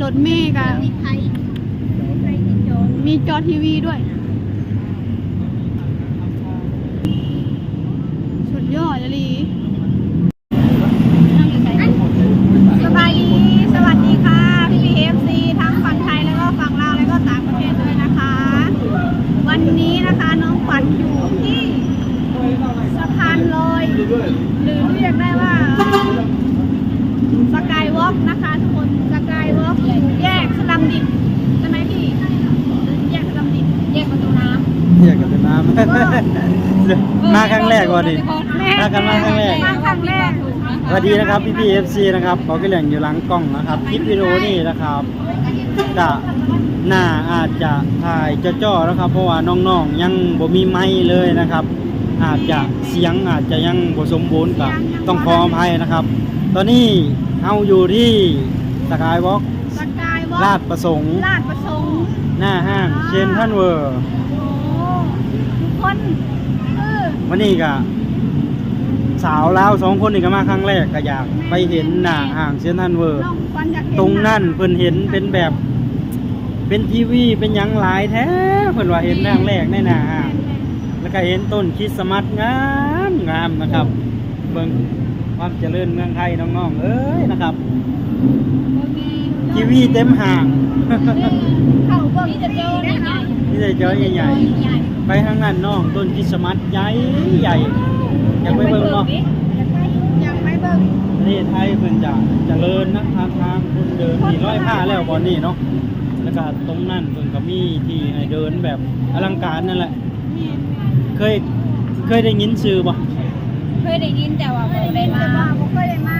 ລົດເມກະມີຈໍທີວີດ້ວຍ ສຸດຍອດອີ່ຫຼີ. ສະບາຍດີ ສະຫວັດດີຄ່ະ ພີ່ໆ ເອັຟຊີ ທັງຝັ່ງໄທ ແລະກໍຝັ່ງລາວ ແລະກໍຕ່າງປະເທດດ້ວຍນະຄະ. ວັນນີ້ນະຄະ ນ້ອງປັນຢູ່ທີ່ ສະພານລອຍ ຫຼື ຮຽກໄດ້ວ່າ ສະກາຍວອກນະຄະທຸກຄົນ ສະກາຍວອກ ແຍກສະດຳດິບ ໃຊ່ໄໝພີ່? ແຍກສະດຳດິບ ແຍກປະຕູນ້ຳ ແຍກປະຕູນ້ຳ ມາຄັ້ງແລກບໍ່ນີ້? ພາກັນມາຄັ້ງແລກ ມາຄັ້ງແລກ. ສະຫວັດດີນະຄັບ ພີ່ໆ ເອັຟຊີ ນະຄັບ ເວົ້າກັນເລື່ອງຢູ່ຫຼັງກ້ອງນະຄັບ ຄລິບວິດີໂອນີ້ນະຄັບ ກະໜ້າອາດຈະຖ່າຍຈໍ້ໆ ນະຄັບ ເພາະວ່ານ້ອງໆ ຍັງບໍ່ມີໄມເລີຍນະຄັບ ອາດຈະສຽງອາດຈະຍັງບໍ່ສົມບູນ ກະຕ້ອງຂໍອະໄພນະຄັບ. ຕອນນີ້ເຮົາຢູ່ທີ່ສະກາຍວອກ ສະກາຍວອກ ລາດປະສົງ ລາດປະສົງ ໜ້າຫ້າງ ອ່າ ເຊັນທຣັນເວີ ໂອ້ ທຸກຄົນ ຄື ວັນນີ້ກະ ສາວລາວສອງຄົນນີ້ກະມາຄັ້ງແລກ ກະຢາກໄປເຫັນໜ້າຫ້າງເຊັນທຣັນເວີ ຕົງນັ້ນເພິ່ນເຫັນເປັນແບບ ເປັນທີວີ ເປັນຫຍັງຫຼາຍແທ້ ເພິ່ນວ່າເຫັນຄັ້ງແລກໃນໜ້າຫ້າງ ແລ້ວກະເຫັນຕົ້ນຄຣິດສະມັດງາມໆ ນະຄັບ. ເບິ່ງຄວາມຈະເລີນເມືອງໄທນ້ອງໆ ເອີຍ ນະຄັບ ທີວີເຕັມຫ້າງ ເຂົ້າເບິ່ງຟຣີເດ້ເຮົາ ມີແຕ່ຈໍໃຫຍ່ໆ ໄປທາງນັ້ນນ້ອງ ຕົ້ນຄຣິດສະມັດໃຫຍ່ໆ ຢາກໄປເບິ່ງບໍ່? ຢາກໄປເບິ່ງ ປະເທດໄທເພິ່ນຈະຈະເລີນນະ ທາງ ທາງຄົນເດີນນີ້ ຮ້ອຍພ້າແລ້ວບ່ອນນີ້ເນາະ ແລ້ວກະຕົງນັ້ນເພິ່ນກະມີທີ່ໃຫ້ເດີນແບບອະລັງການນັ້ນແຫຼະ. ແມ່ນໆ ເຄີຍ ເຄີຍໄດ້ຍິນຊື່ບໍ່? ເຄີຍໄດ້ຍິນແຕ່ວ່າບໍ່ໄດ້ມາ ແຕ່ວ່າບໍ່ເຄີຍໄດ້ມາ.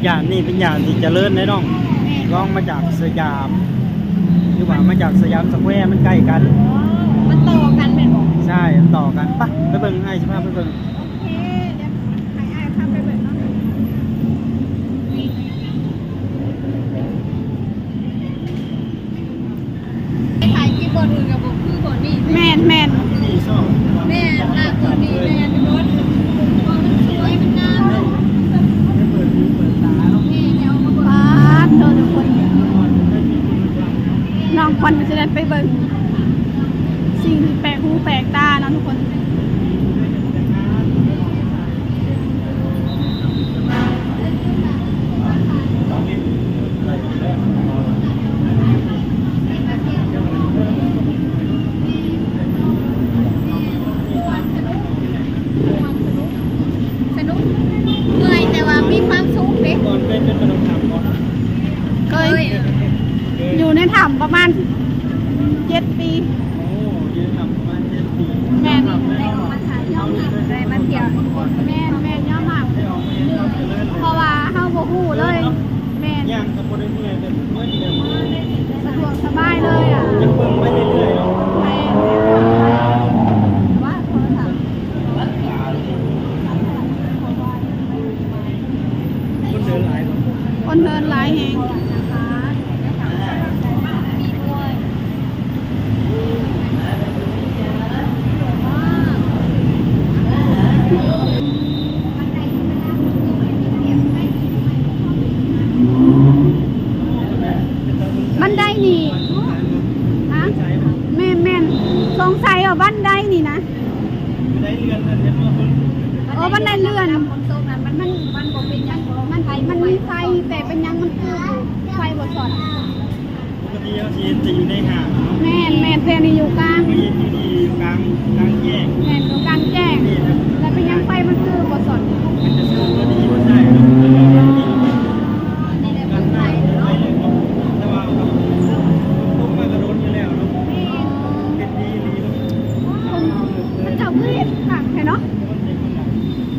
ຢ້ານນີ້ເປັນຢ້ານທີ່ຈະເລີນເດ້ນ້ອງ ແມ່ນ ລອງມາຈາກສະຫຍາມ ຫຼືວ່າມາຈາກສະຫຍາມສະແຄວ ມັນໃກ້ກັນ ມັນຕໍ່ກັນແມ່ນບໍ່? ໃຊ່ ມັນຕໍ່ກັນ. ໄປ ໄປເບິ່ງ ອ້າຍຊິພາໄປເບິ່ງ. ໂອເຄ ດຽວໃຫ້ອ້າຍພາໄປເບິ່ງເນາະ. ໄປຖ່າຍຄລິບບ່ອນອື່ນກະບໍ່ຄືບ່ອນນີ້. ແມ່ນໆ ແມ່ນ ລາກບ່ອນນີ້ແມ່ນ ບ່ອນ ບ່ອນມັນສວຍ ມັນງາມ. ປາດໂທ ທຸກຄົນ ນ້ອງຂວັນກະຊິໄດ້ໄປເບິ່ງສິ່ງທີ່ແປກຫູແປກຕາເນາະທຸກຄົນ. ສະໜຸກ ເມື່ອຍແຕ່ວ່າມີຄວາມສຸກເດ້. ກ່ອນເຄີຍເປັນໝໍລຳບໍ່? ເຄີຍ ເຄີຍ ຢູ່ໃນຖ້ຳປະມານເຈັດປີ. ໂອ້ ຢູ່ໃນຖ້ຳປະມານເຈັດປີ. ແມ່ນ ຍອມຮັບ ໄດ້ມາທ່ຽວ ແມ່ນໆ ຍອມຮັບ ເພາະວ່າເຮົາບໍ່ຮູ້ເລີຍ. ແມ່ນ ຍ່າງກະບໍ່ໄດ້ເມື່ອຍ ແບບເມື່ອຍແບບ ສະດວກສະບາຍເລີຍອະ ຍັງເບິ່ງໄປເລື້ອຍໆເນາະ. ແມ່ນ ວ່າໂທລະສັບ ຄົນເດີນຫຼາຍບໍ່? ຄົນເດີນຫຼາຍແຮງ. ບັນໄດນີ້ ຮະ? ແມ່ນໆ ສົງໄສວ່າບັນໄດນີ້ນະ ບັນໄດເລື່ອນນັ້ນເຫັນບໍ່? ໂອ້ ບັນໄດເລື່ອນ ມັນ ມັນ ມັນບໍ່ເປັນຫຍັງ ມັນ ມັນມີໄຟ ແຕ່ເປັນຫຍັງມັນຄືໄຟບໍ່ຊັອດ? ປົກກະຕິເຮົາຊິເຫັນແຕ່ຢູ່ໃນຫ້າງເນາະ. ແມ່ນໆ ແຕ່ນີ້ຢູ່ກາງ ເຮົາເຫັນຢູ່ນີ້ຢູ່ກາງ ກາງແຈ້ງ. ແມ່ນ ຢູ່ກາງແຈ້ງ ແລ້ວເປັນຫຍັງໄຟມັນຄືບໍ່ຊັອດ? ມັນຈະເຊື່ອມຕົວນີ້ບໍ່ໃຊ້ເນາະ. ແຕ່ວ່າຕົກມາກະດົນຢູ່ແລ້ວເນາະ. ເປັນດີອີ່ຫຼີເນາະ. ເຂົາເຈົ້າຄືເຮັດຄັກແທ້ເນາະ.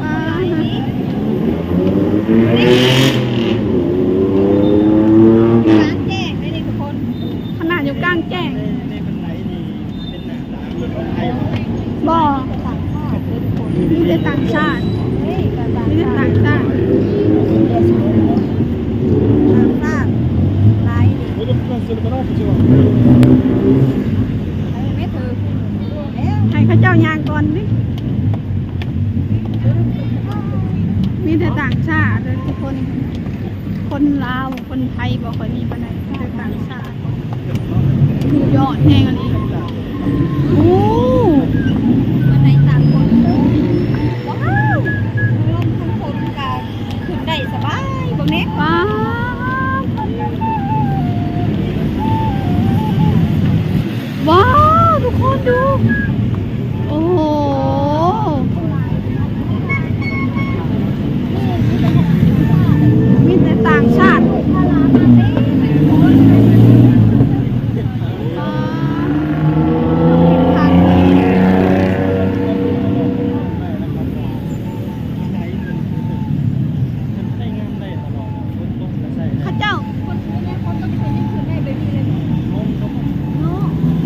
ປາດ ກາງແຈ້ງເດ້ນີ້ທຸກຄົນ ຂະໜາດຢູ່ກາງແຈ້ງ. ບໍ່ ມີແຕ່ຕ່າງຊາດ ມີແຕ່ຕ່າງຊາດ ຕ່າງຊາດຫຼາຍ. ໃຫ້ເຂົາເຈົ້າຍ່າງກ່ອນເດ້ ມີແຕ່ຕ່າງຊາດເລີຍທຸກຄົນ ຄົນລາວ. ຄົນໄທບໍ່ຄ່ອຍມີປານໃດ ມີແຕ່ຕ່າງຊາດ. ສຸດຍອດແຮງອີ່ຫຼີ. ໂອ້ ປານໃດຕ່າງຄົນ. ວ້າວ ລົມທັງຄົນກະຂຶ້ນໄດ້ສະບາຍ ເບິ່ງແດ່. ວ້າວ ວ້າວ ທຸກຄົນດູ. ໂອ້ໂຫ ມີແຕ່ຕ່າງຊາດ. ເຂົາເຈົ້າ ຄົນ ຄົນຕ້ອງເປັນຄົນທີ່ຂຶ້ນໄດ້ແບບນີ້ເລີຍເນາະ.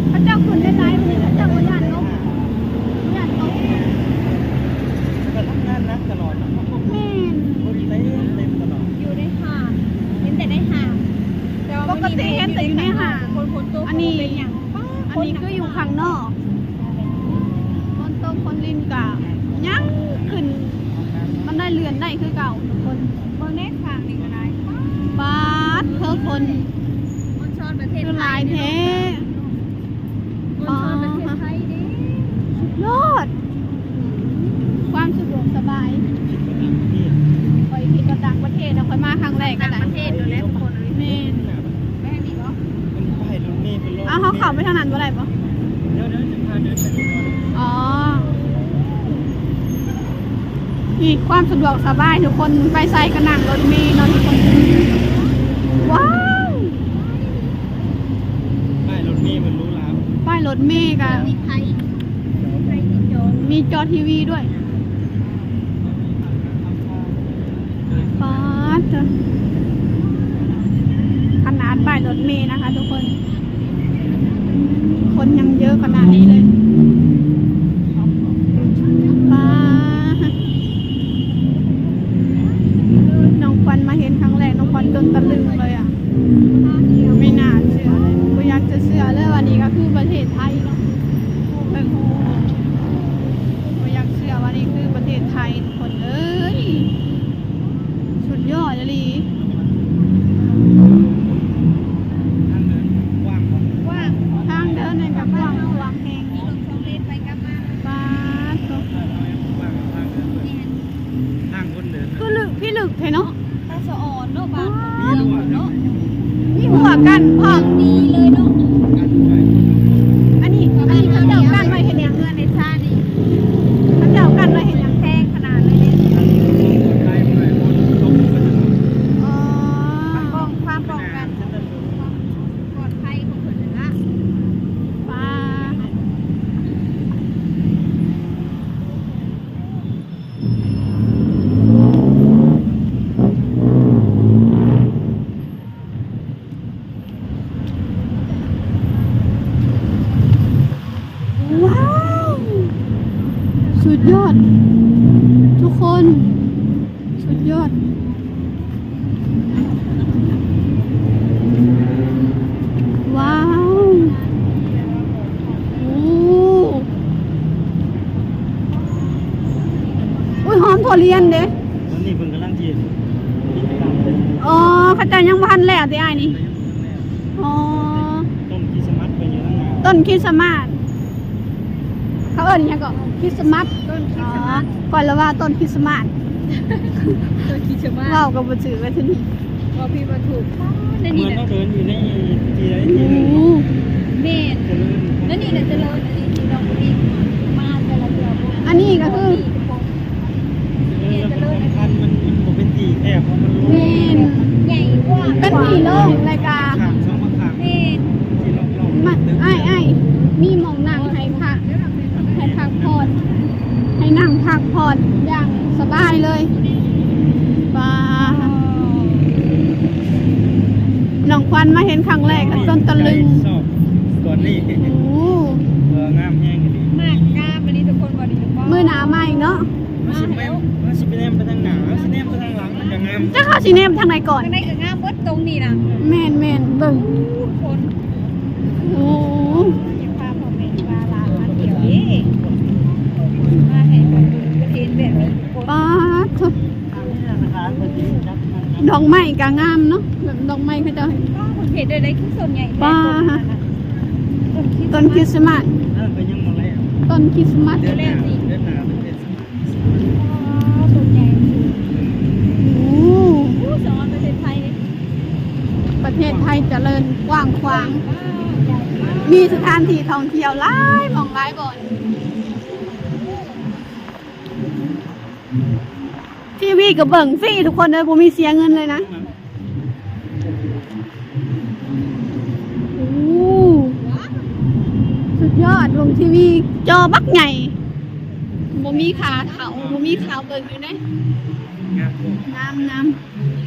ເຂົາເຈົ້າຂຶ້ນໄດ້ຫຼາຍປານນີ້ ເຂົາເຈົ້າບໍ່ຢ້ານລົມ ຢ້ານຕົກ. ແມ່ນ ຄົນເຕັມ ເຕັມຕະຫຼອດ ຢູ່ໃນຫ້າງ ເຫັນແຕ່ໃນຫ້າງ ແຕ່ວ່າ ປົກກະຕິເຫັນແຕ່ຢູ່ໃນຫ້າງ. ອັນນີ້ ອັນນີ້ຄືຢູ່ຂ້າງນອກ. ຝົນຕົກຝົນລິນກະຍັງຂຶ້ນບັນໄດເລື່ອນໄດ້ຄືເກົ່າທຸກຄົນ. ເບິ່ງແດ່ ຂ້າງນີ້ກະໄດ້. ປາດເທີ ຄົນ ຄົນຊອນປະເທດ ຄືຫຼາຍແທ້. ຄົນຊອນປະເທດໄທເດ້. ສຸດຍອດ ຄວາມສະດວກສະບາຍ. ຂ້ອຍຄິດວ່າຕ່າງປະເທດນະ ຂ້ອຍມາຄັ້ງແລກກະໄດ້. ຕ່າງປະເທດໂດນແລ້ວທຸກຄົນເອີຍ. ແມ່ນ ໄປທາງນີ້ບໍ່? ເປັນປ້າຍລົດເມເປັນ ອ້າວ ເຮົາເຂົ້າໄປທາງນັ້ນບໍ່ໄດ້ບໍ່? ດຽວ ດຽວຈະພາເດີນໄປນີ້ກ່ອນ. ອໍ ນີ້ຄວາມສະດວກສະບາຍທຸກຄົນ ໄປໃສກະນັ່ງລົດເມເນາະທຸກຄົນ. ວ້າວ ປ້າຍລົດເມເພິ່ນຫຼູຫຼາ. ປ້າຍລົດເມກະມີໄຟ ມີຈໍທີວີດ້ວຍ. ປາດເທີ ຂະໜາດປ້າຍລົດເມນະຄະທຸກຄົນ ຄົນຍັງເຍີະຂະໜາດນີ້ເລີຍ. ປາດ ນ້ອງຂວັນມາເຫັນຄັ້ງແລກ ນ້ອງຂວັນຈົນຕະລຶງເລີຍອະ. ບໍ່ໜ້າເຊື່ອເລີຍ ບໍ່ຢາກຈະເຊື່ອເລີຍວ່ານີ້ກະຄືປະເທດໄທເນາະ. ເບິ່ງ ບໍ່ຢາກເຊື່ອວ່ານີ້ຄືປະເທດໄທ ທຸກຄົນເອີຍ ສຸດຍອດອີ່ຫຼີ. ທາງເດີນກະກວ້າງຂວາງແຮງ. ປາດໂທ້ ທາງຄົນເດີນ ຄືລຶກພິລຶກແທ້ເນາະ. ຕາສະອອນເນາະ ບ້ານເມືອງເນາະ ມີຮົ້ວກັ້ນພ້ອມ ດີເລີຍເນາະ. ອັນນີ້ ອັນນີ້ເຂົາເຈົ້າກັ້ນໄວ້ເຮັດຫຍັງ? ເຮືອນໃນຊານີ້ ເຂົາເຈົ້າກັ້ນໄວ້ເຮັດຫຍັງ? ແພງຂະໜາດເລີຍເດ້. ອໍ ປ້ອງ ຄວາມປ້ອງກັນ ຄວາມປອດໄພຂອງເພິ່ນຫັ້ນລະ. ປາ ວ້າວ ສຸດຍອດ ທຸກຄົນ ສຸດຍອດ. ວ້າວ ໂອ້ ໂອ້ຍ ຫອມຖົ່ວລຽນເດ້. ຕອນນີ້ເພິ່ນກຳລັງຊິ ອໍ ເຂົາເຈົ້າຍັງບໍ່ທັນແລ້ວຕິອ້າຍນີ້? ອໍ ຕົ້ນຄຣິດສະມັດເພິ່ນຢູ່ທາງໜ້າ ຕົ້ນຄຣິດສະມັດ. ເຂົາເອີ້ນຫຍັງເກາະ? ຄຣິດສະມັດ. ຕົ້ນຄຣິດສະມັດ. ອໍ ຂ້ອຍລະວ່າຕົ້ນຄຣິດສະມາດ ຕົ້ນຄຣິດສະມາດ ເວົ້າກໍບໍ່ຖືກແລ້ວທີນີ້ ເວົ້າຜິດວ່າຖືກ. ໃນນີ້ນະ ເດີນຢູ່ໃນທີ່ໃດທີ່ໜຶ່ງ ໂອ້ ແມ່ນ ເຈະເລີນ ໃນນີ້ນະ ເຈະເລີນ ອັນນີ້ທີ່ນ້ອງຜູ້ນີ້ມາແຕ່ລະເທື່ອ. ອັນນີ້ກໍຄື ເອີ ແລ້ວມັນສຳຄັນ ມັນ ມັນບໍ່ເປັນທີ່ແຄບ ເພາະມັນໂລ່ງ ແມ່ນ ໃຫຍ່ກວ້າງ ເປັນທີ່ໂລ່ງ ແລ້ວກະຂ້າງສອງຂ້າງ ແມ່ນ ທີ່ລອບໆ ມາ ອ້າຍໆ ມີໝ່ອງນັ່ງໃຫ້ພັກ ໃຫ້ພັກຜ່ອນ ໃຫ້ນັ່ງພັກຜ່ອນຢ່າງສະບາຍເລີຍ. ປາ ນ້ອງຂວັນມາເຫັນຄັ້ງແລກກໍຈົນຕະລຶງ ຊອບຕອນນີ້. ໂອ້ ເອີ ງາມແຮງອີ່ຫຼີ ງາມອີ່ຫຼີທຸກຄົນ. ມື້ໜ້າມາອີກເນາະ. ເຮົາຊິໄປ ເຮົາຊິໄປແນມໄປທາງໜ້າ ເຮົາຊິແນມໄປທາງຫຼັງມັນກໍງາມ. ຈັກເຮົາຊິແນມທາງໃດກ່ອນ? ທາງໃດກໍງາມເບິດ ຕົງນີ້ນະ. ແມ່ນໆ ເບິ່ງ ໂອ້ ພາພໍ່ແມ່ວ່າຫຼານມາທ່ຽວເດ້ ມາໃຫ້ເພິ່ນເຫັນແບບນີ້. ປາດໂທ້ ດອກໄມ້ກໍງາມເນາະ ເ ດອກໄມ້ເຂົາເຈົ້າ ເຫັນເດ້ ຄືຕົ້ນໃຫຍ່ແທ້ ປາ ຕົ້ນນັ້ນນະ ຕົ້ນຄຣິສ ຕົ້ນຄຣິສມາສ ອັນນັ້ນກໍຍັງບໍ່ແລ້ວ ຕົ້ນຄຣິສມາສ ເດືອນໜ້າ ເດືອນໜ້າເປັນເທດສະການ ອໍ ຕົ້ນໃຫຍ່ ໂອ້ ໂອ້ ສະອອນປະເທດໄທ ປະເທດໄທຈະເລີນກວ້າງຂວາງ ມີສະຖານທີ່ທ່ອງທ່ຽວຫຼາຍໝ່ອງຫຼາຍບ່ອນ. ທີວີກໍເບິ່ງຟຣີທຸກຄົນເດີ ບໍ່ມີເສຍເງິນເລີຍນະ. ໂອ້ ສຸດຍອດ ເບິ່ງທີວີຈໍບັກໃຫຍ່ ບໍ່ມີຄ່າເຂົ້າ ບໍ່ມີຄ່າເບິ່ງຢູ່ເດ້. ງາມ ງາມ ງາມ.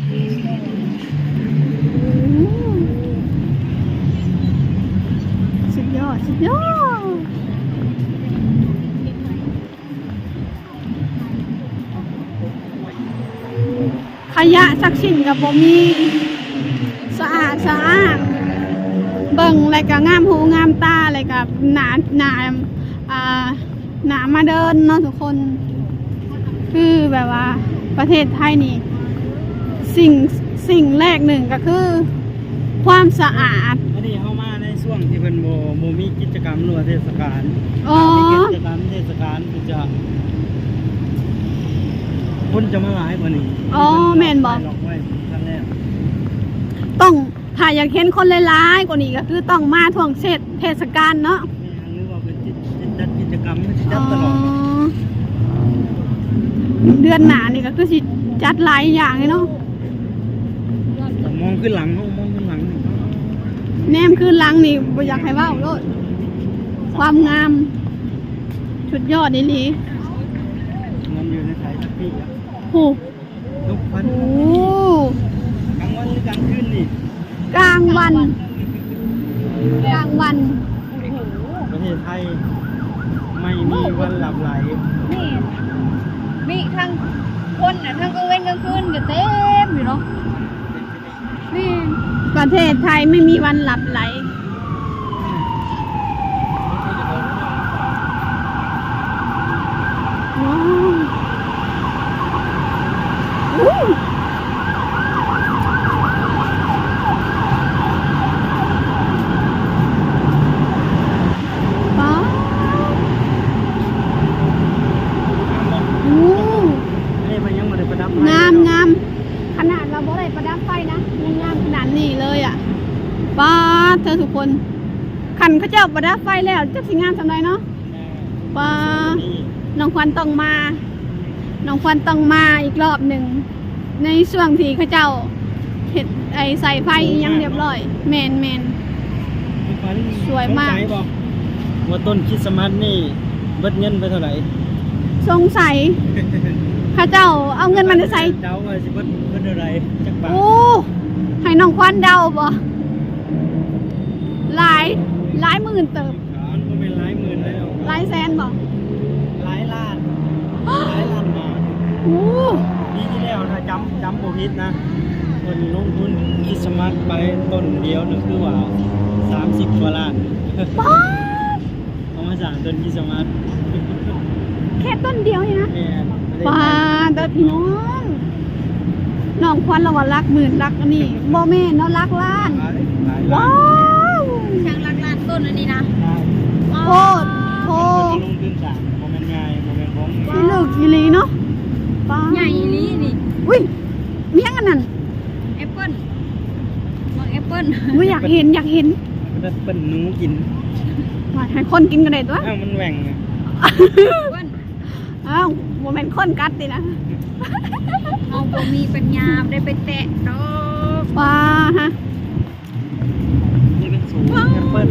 ໂອ້ ສຸດຍອດ ສຸດຍອດ. ຂະຫຍະສັກຊິ້ນກໍບໍ່ມີ ສະອາດສະອ້ານ ເບິ່ງແລ້ວກໍງາມຫູງາມຕາ ແລ້ວກໍໜ້າ ໜ້າ ອ່າ ໜ້າມາເດີນເນາະທຸກຄົນ. ຄືແບບວ່າປະເທດໄທນີ້ ສິ່ງ ສິ່ງແລກໜຶ່ງກໍຄືຄວາມສະອາດ. ອັນນີ້ເຮົາມາໃນຊ່ວງທີ່ເພິ່ນບໍ່ ບໍ່ມີກິດຈະກຳ ຫຼືວ່າເທດສະການ. ອໍ ຖ້າມີກິດຈະກຳເທດສະການ ເພິ່ນຈະ ຄົນຈະມາຫຼາຍກວ່ານີ້. ອໍ ແມ່ນບໍ່? ລັອກໄວ້ ຄັນແລກ ຕ້ອງ ຖ້າຢາກເຫັນຄົນຫຼາຍໆກວ່ານີ້ ກໍຄືຕ້ອງມາຊ່ວງເທດ ເທດສະການເນາະ. ແມ່ນ ຫຼືວ່າເພິ່ນຊິ ຊິຈັດກິດຈະກຳ ມັນຊິຈັດຕະຫຼອດ. ອໍ ເດືອນໜ້ານີ້ກໍຄືຊິຈັດຫຼາຍຢ່າງເລີຍເນາະ. ມອງຄືນຫຼັງເນາະ ມອງຄືນຫຼັງ ແນມຄືນຫຼັງນີ້ບໍ່ຢາກໃຫ້ເວົ້າໂລດ ຄວາມງາມ ສຸດຍອດອີ່ຫຼີ. ມັນຢູ່ໃນໄທຈັກປີແລ້ວ? ໂອ້ ໂອ້ ກາງວັນຫຼືກາງຄືນນີ້? ກາງວັນ ກາງວັນ. ໂອ້ໂຫ ປະເທດໄທໄມ່ມີວັນຫຼັບໄຫຼ. ແມ່ນ ມີທັງຄົນນະ ທັງກາງເວັນກາງຄືນກໍເຕັມຢູ່ເນາະ. ແມ່ນ ປະເທດໄທໄມ່ມີວັນຫຼັບໄຫຼ. ວ້າວ ໂອ້ ປາດ ໂອ້ ອັນນີ້ເພິ່ນຍັງບໍ່ໄດ້ປະດັບໄຟ ງາມ ເນາະ ງາມ. ຂະໜາດວ່າບໍ່ໄດ້ປະດັບໄຟນະ ຍັງງາມຂະໜາດນີ້ເລີຍອະ. ປາດເທີທຸກຄົນ ຄັນເຂົາເຈົ້າປະດັບໄຟແລ້ວ ຈັກຊິງາມສ່ຳໃດເນາະ. ປາດ ນ້ອງຂວັນຕ້ອງມາ ນ້ອງຂວັນຕ້ອງມາອີກລອບໜຶ່ງ ໃນຊ່ວງທີ່ເຂົາເຈົ້າເຮັດໄອ້ສາຍໄຟອີ່ຫຍັງຮຽບຮ້ອຍ. ແມ່ນໆ ສວຍມາກ. ສົງໄສບໍ່ວ່າຕົ້ນຄຣິດສະມາດນີ້ເບິດເງິນໄປເທົ່າໃດ? ສົງໄສ ເຂົາເຈົ້າເອົາເງິນມາແຕ່ໃສ? ເດົາວ່າຊິເບິດ ເບິດເທົ່າໃດ ຈັກບາດ? ໂອ້ ໃຫ້ນ້ອງຂວັນເດົາບໍ່? ຫຼາຍ ຫຼາຍໝື່ນເຕີບ. ມັນບໍ່ແມ່ນຫຼາຍໝື່ນແລ້ວ ຫຼາຍແສນບໍ່? ຫຼາຍລ້ານ ຫຼາຍລ້ານບາດ. ໂອ້ ປີທີ່ແລ້ວ ຖ້າຈຳ ຈຳບໍ່ຜິດນະ ເພິ່ນລົງທຶນຄຣິດສະມາດໄປຕົ້ນດຽວນີ້ ຄືວ່າສາມສິບກວ່າລ້ານ. ປາດ ເອົາມາສ້າງຕົ້ນຄຣິດສະມາດ ແຄ່ຕົ້ນດຽວນີ້ນະ? ແມ່ນ. ປາດເດີພີ່ນ້ອງ ນ້ອງຂວັນລາວວ່າຫຼັກໝື່ນ ຫຼັກອັນນີ້ ບໍ່ແມ່ນເນາະ ຫຼັກລ້ານ. ຫຼາຍ ຫຼາຍລ້ານ. ວ້າວ ຊ່າງຫຼັກລ້ານຕົ້ນອັນນີ້ນະ. ຫຼາຍ ໂພດໂພ ເພິ່ນລົງທຶນສ້າງ ບໍ່ແມ່ນງ່າຍ ບໍ່ແມ່ນຂອງງ່າຍ. ຊິເລິກອີ່ຫຼີເນາະ. ປາດ ໃຫຍ່ອີ່ຫຼີນີ້. ອຸ້ຍ ມີຫຍັງອັນນັ້ນ? ແອັບເປິ້ນ ໝາກແອັບເປິ້ນ. ອຸ້ຍ ຢາກເຫັນ ຢາກເຫັນ. ແອັບເປິ້ນໜູກິນ. ວ່າໃຫ້ຄົນກິນກໍໄດ້ຕົວະ. ອ້າວ ມັນແຫວ່ງນະ. ເພິ່ນ ອ້າວ ບໍ່ແມ່ນຄົນກັດຕິນະ. ເຮົາບໍ່ມີປັນຍາໄດ້ໄປແຕະດອກ. ວ້າຮະ ນີ້ເປັນສວນແອັບເປິ້ນ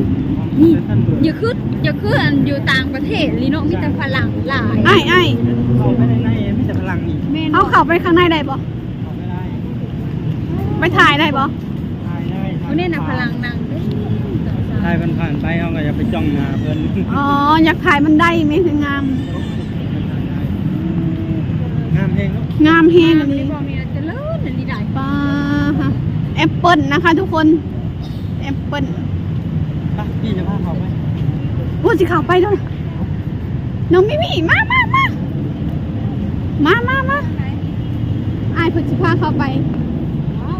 ນີ້ ຂອງເຊັນທຣັນເວີດ. ຢ່າຄື ຢ່າຄືອັນຢູ່ຕ່າງປະເທດລີເນາະ ມີແຕ່ຝຣັ່ງຫຼາຍ. ອ້າຍ ອ້າຍ ເຂົ້າໄປໃນ ໃນ ມີແຕ່ຝຣັ່ງນີ້. ແມ່ນ ເຮົາເຂົ້າໄປຂ້າງໃນໄດ້ບໍ່? ເຂົ້າໄປໄດ້. ໄປຖ່າຍໄດ້ບໍ່? ຖ່າຍໄດ້. ໂອ້ ນີ້ນະ ຝຣັ່ງນັ່ງເຕັມ. ຖ່າຍຜ່ານໆໄປ ເຮົາກໍຢ່າໄປຈ້ອງໜ້າເພິ່ນ. ອໍ ຢາກຖ່າຍມັນໄດ້ແມ່ນງາມ. ງາມແຮງເນາະ. ງາມແຮງອີ່ຫຼີ. ງາມອີ່ຫຼີ ຈະເລີນອີ່ຫຼີໄດ໋. ປາ ແອັບເປິ້ນນະຄະທຸກຄົນ ແອັບເປິ້ນ. ໄປ ພີ່ຈະພາເຂົ້າໄປ. ໂອ້ ຊິເຂົ້າໄປເດີ. ນ້ອງມິມີ ມາ ມາ ມາ ມາ ມາ ມາ. ອ້າຍເພິ່ນຊິພາເຂົ້າໄປ. ວ້າ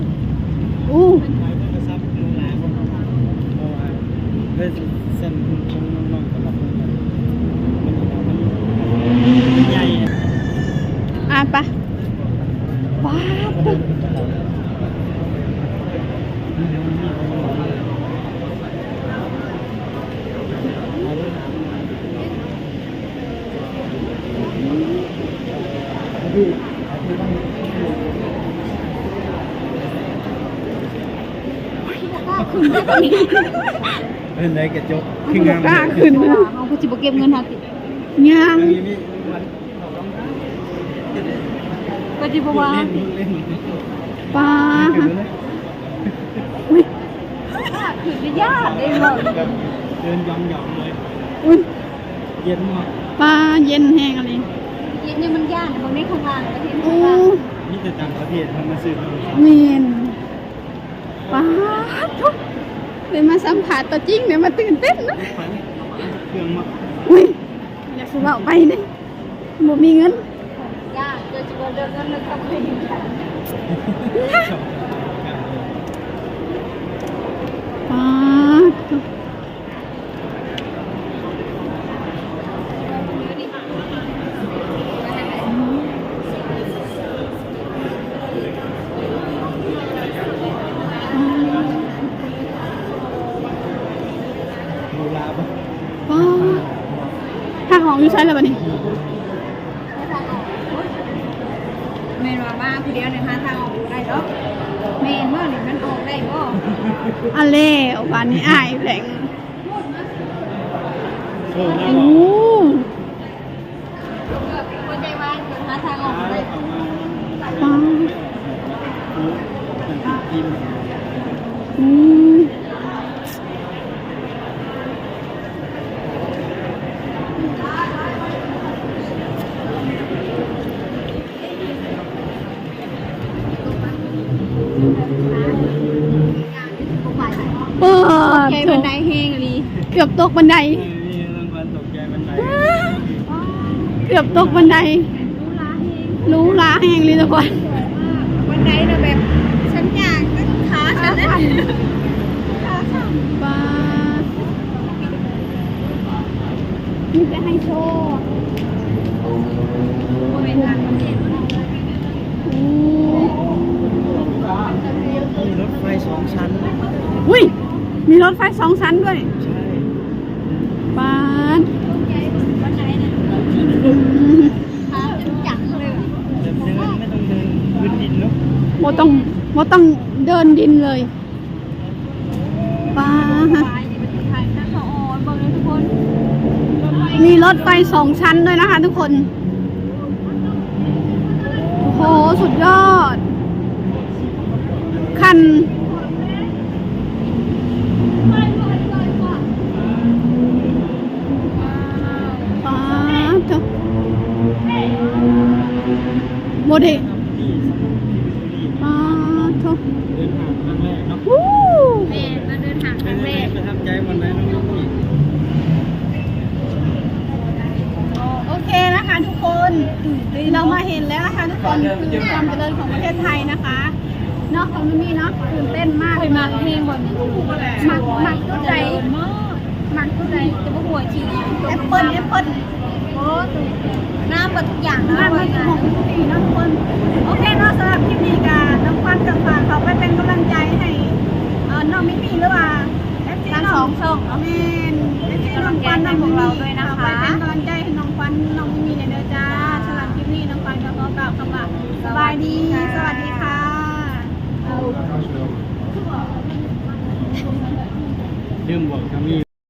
ວ ໂອ້ ຂາຍໂທລະສັບຫຼູຫຼາ ເພາະວ່າເລີຍຊິເຊັນຂອງນ້ອງໆ ກັບມັນ ມັນໃຫຍ່ ອ່າ ໄປ ວ້າວ ເປັນໃດກະຈົກ ຄືງາມ ບໍ່ກ້າຂຶ້ນ ເຮົາກໍຊິບໍ່ເກັບເງິນເຮົາຕິ ຍັງ ກໍຊິບໍ່ວ່າ ເຫຼັ້ນໆ ປ້າ ອຸ້ຍ ຂຶ້ນໄດ້ຍາກເດ້ ເດີນຢອງໆ ເລີຍ ອຸ້ຍ ເຢັນເນາະ ປ້າ ເຢັນແຮງອີ່ຫຼີ ເຢັນຢູ່ ມັນຢ້ານ ເບິ່ງໃນຂ້າງລ່າງ ປະເທດ ໂອ້ ຂ້າງລ່າງ ມີແຕ່ຕ່າງປະເທດເພິ່ນມາຊື້ໂທລະສັບ ແມ່ນ ປາດໂທ້ ໄດ້ມາສຳພາດຕົວຈິງ ໄດ້ມາຕື່ນເຕັ້ນເນາະ ເຄື່ອງມາ ອຸ້ຍ ຢ່າຊິເວົ້າໄປເດ້ ບໍ່ມີເງິນ ຢ້ານ ເຈົ້າຊິບໍ່ເລືອກເງິນເລືອກຄຳເພິ່ນ ປາດໂທ້. ອໍ ທາງອອກຢູ່ໃສລະບາດນີ້? ແມ່ນວ່າມາຜູ້ດຽວນີ້ຫາທາງອອກບໍ່ໄດ້ດອກ ແມ່ນບໍ່ນີ້ ມັນອອກໄດ້ບໍ່? ອັນແລ້ວບາດນີ້ອ້າຍແຫຼງ ໂອ້ ຫົວໃຈວາຍ ຫາທາງອອກບໍ່ໄດ້ ປາດ ອືມ. ປາດ ໃຫຍ່ບັນໄດແຮງອີ່ຫຼີ ເກືອບຕົກບັນໄດ ມີລາງວັນຕົກໃຈບັນໄດ ເກືອບຕົກບັນໄດ ຫຼູຫຼາແຮງ ຫຼູຫຼາແຮງອີ່ຫຼີທຸກຄົນ ບັນໄດນະແບບ ສັນຍາງຂາສັ່ນນະ ຂາສັ່ນ ປາດ. ມີແຕ່ໄຮໂຊ ບໍ່ແມ່ນນາງປະເທດ ໂອ້ ມີລົດໄຟສອງຊັ້ນ ອຸ້ຍ ມີລົດໄຟສອງຊັ້ນດ້ວຍ ໃຊ່ ປາດ ຂາຈົນຈັກເລີຍ ແບບເດີນ ບໍ່ຕ້ອງເດີນພື້ນດິນເນາະ ບໍ່ຕ້ອງ ບໍ່ຕ້ອງເດີນດິນເລີຍ. ປາດ ມີລົດໄຟສອງຊັ້ນດ້ວຍນະຄະທຸກຄົນ ໂອ້ໂຫ ສຸດຍອດ ຄັນ ປາດໂທ້ ບໍ່ໄດ້ ປາດໂທ້ ເດີນທາງຄັ້ງແລກເນາະ ວູ້ ແມ່ນ ມາເດີນທາງຄັ້ງແລກ ເປັນຈັ່ງໃດ ປະທັບໃຈບ່ອນໃດເນາະ? ໂອເຄນະຄະທຸກຄົນ ເຮົາມາເຫັນແລ້ວນະຄະທຸກຄົນ ຄືຄວາມຈະເລີນຂອງປະເທດໄທນະຄະ ເນາະ ຂອງນ້ອງມີເນາະ ຕື່ນເຕັ້ນມາກ ຂ້ອຍມັກແຮງບ່ອນນີ້ ມັກ ມັກຈຸດໃດ? ມັກຈຸດໃດ? ຈະບໍ່ຫົວຈີ່ ແອັບເປິ້ນ ແອັບເປິ້ນ ໂອ້ ງາມເບິດທຸກຢ່າງເນາະ ງາມເບິດທຸກໝ່ອງທຸກທີ່ເນາະທຸກຄົນ ໂອເຄເນາະ ສຳລັບຄລິບນີ້ກະ ນ້ອງຂວັນກະຝາກເຂົ້າໄປເປັນກຳລັງ